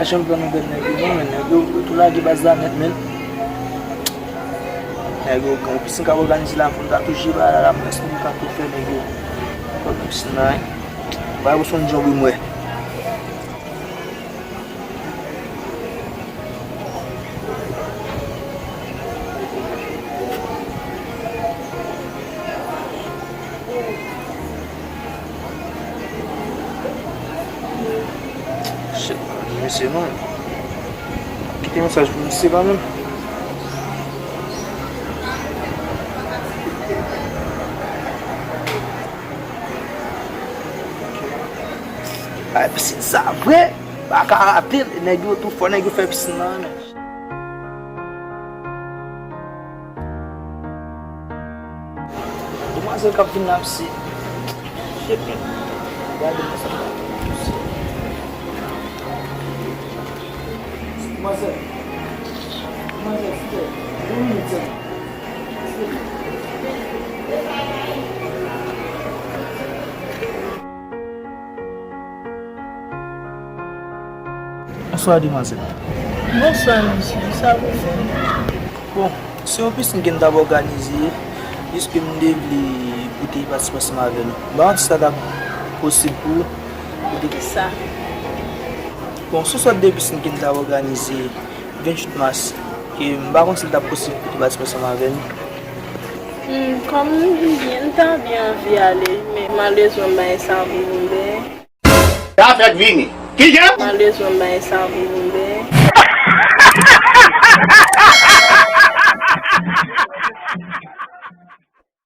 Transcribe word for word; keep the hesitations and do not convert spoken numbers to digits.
Janm pran nouvèl nèg yo, non, men nèg yo tou lage baz la nèt, men. Nèg yo gen yon pisin k ap òganize la, pou n ta tou jere bagay la, la, mwen, èske nou ka tou fè nèg yo? Kòm pisin la, wi. Bagay pou son djanm, wi, mwen. Shit, mesye, non. Kite mesaj pou misye kanmenm. Ay, pisin sa vre. Pa ka rate, nèg yo tou fò, nèg yo fè pisin nan, men. Demwazèl k ap vin la, mesye. Shit, men. Gade mwen sa. Demwazèl. Demwazèl, silvouplè. Yon minit sèlman. Bonswa, demwazèl. Bonswa, mesye. Sa pou fè? Bon, se yon pisin ke m t ap òganize, piske m te vle pou te patisipe ansanm avè nou. M pa konn si sa t ap posib pou ou. Pou te... Kisa? Bon, se yon sòt de pisin ke m t ap òganize venntuit mas, ke m pa konn si l t ap posib pou te patisipe ansanm avè nou. Hmm, kòm m byen, m ta byen anvi ale, men malerezman, bagay sa vin ouvè. Sa fèk vini. Kijan? Malerezman, bagay sa vin ouvè.